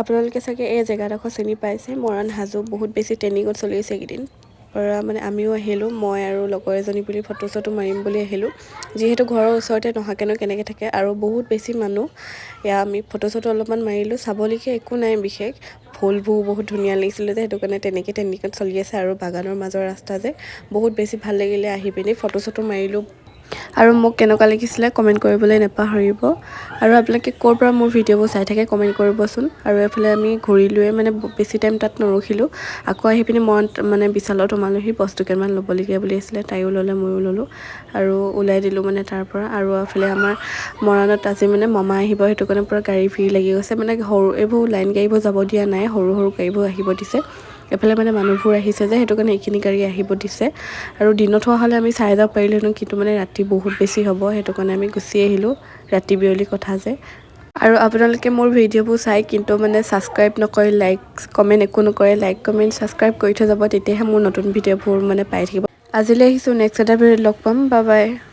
আপোনালোকে চাগে এই জেগাডোখৰ চিনি পাইছে, মৰাণ হাজো। বহুত বেছি ট্ৰেণ্ডিঙত চলি আছে এইকেইদিন পৰা। মানে আমিও আহিলোঁ, মই আৰু লগৰ এজনী বুলি ফটো চটো মাৰিম বুলি আহিলোঁ। যিহেতু ঘৰৰ ওচৰতে, নহাকেনো কেনেকৈ থাকে? আৰু বহুত বেছি মানুহ। এয়া আমি ফটো চটো অলপমান মাৰিলোঁ। চাবলগীয়া একো নাই বিশেষ। ফুলবোৰ বহুত ধুনীয়া লাগিছিলে যে, সেইটো কাৰণে তেনেকৈ ট্ৰেণ্ডিঙত চলি আছে। আৰু বাগানৰ মাজৰ ৰাস্তা যে, বহুত বেছি ভাল লাগিলে। আহি পিনি ফটো চটো মাৰিলোঁ। আৰু মোক কেনেকুৱা লাগিছিলে কমেণ্ট কৰিবলৈ নাপাহৰিব। আৰু আপোনালোকে ক'ৰ পৰা মোৰ ভিডিঅ'বোৰ চাই থাকে, কমেণ্ট কৰিবচোন। আৰু এইফালে আমি ঘূৰিলোৱে, মানে বেছি টাইম তাত নৰখিলোঁ। আকৌ আহি পিনি মই মানে বিশালত সোমালোহি। বস্তু কেইটামান ল'বলগীয়া বুলি আছিলে, তাইও ল'লে, ময়ো ল'লোঁ আৰু ওলাই দিলোঁ মানে তাৰ পৰা। আৰু এইফালে আমাৰ মৰাণত আজি মানে মামা আহিব, সেইটো কাৰণে পূৰা গাড়ী ভিৰ লাগি গৈছে। মানে সৰু এইবোৰ লাইন গাড়ীবোৰ যাব দিয়া নাই, সৰু সৰু গাড়ীবোৰ আহিব দিছে। এইফালে মানে মানুহবোৰ আহিছে যে, সেইটো কাৰণে এইখিনি গাড়ী আহিব দিছে। আৰু দিনত হোৱা হ'লে আমি চাই যাব পাৰিলোহেঁতেন, কিন্তু মানে ৰাতি বহুত বেছি হ'ব, সেইটো কাৰণে আমি গুচি আহিলোঁ। ৰাতি বিয়লি কথা যে। আৰু আপোনালোকে মোৰ ভিডিঅ'বোৰ চাই কিন্তু মানে ছাবস্ক্ৰাইব নকৰে, লাইক কমেণ্ট একো নকৰে। লাইক, কমেণ্ট, ছাবস্ক্ৰাইব কৰি থৈ যাব, তেতিয়াহে মোৰ নতুন ভিডিঅ'বোৰ মানে পাই থাকিব। আজিলৈ আহিছোঁ, নেক্সট এটা ভিডিঅ'ত লগ পাম। Bye bye.